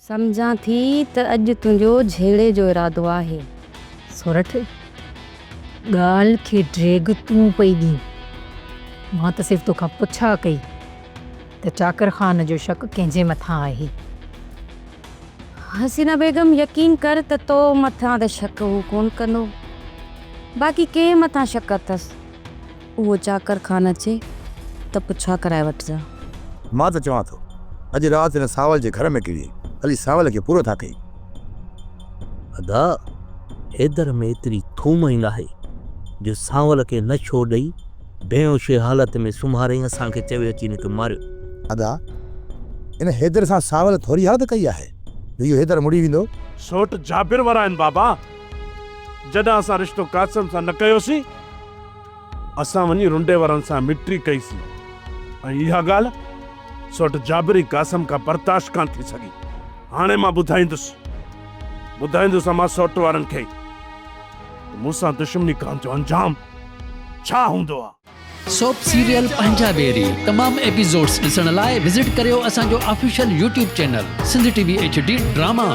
سمجهان ٿي ته اڄ تنهنجو جهيڙي جو ارادو آهي. سورٺ، ڳالهه کي ڊيگهه تون پئي ڏين. مان ته صرف توکان پڇا ڪئي ته چاڪر خان جو شڪ ڪنهن جي مٿان آهي. حسينه بيگم، يقين ڪر ته تو مٿان ته شڪ هو ڪونه ڪندو. باقي ڪنهن مٿان شڪ اٿس، اهو چاڪر خان اچي ته پڇا ڪرائي وٺجان. مان ته چوان ٿو اڄ رات هن سانول جي گهر ۾ ڪري هلي سانول کي پورو ٿا ڪيون. ادا حيدر ۾ ايتري ٿوم ئي ناهي جو سانول کي نشو ڏئي بيهوشي حالت ۾ سمهاري اسان کي چوي اچي هن کي ماريو. ادا ان حيدر سان سانول ٿوري حالت ڪئي آهي جو اهو حيدر مڙي ويندو. سوٽ جابر وارا آهن بابا جڏهن اسان رشتو قاسم سان نه ڪيوسين. اسان وڃي رنڊي وارن سان مٽي ڪئي سين ۽ اها ڳالهه سوٽ جابر ۽ قاسم کان برداشت ڪانه ٿي سگهي. هاڻي مان ٻڌائيندس، ٻڌائيندس امان سوٽ وارن کي ته مون سان دشمني ڪرڻ جو انجام ڇا هوندو آ. سوپ سيريل پنهنجا ويري تمام ايپيسوڊس ڏسڻ لاء وزٽ ڪريو اسان جو official YouTube channel Sindh T V H D drama.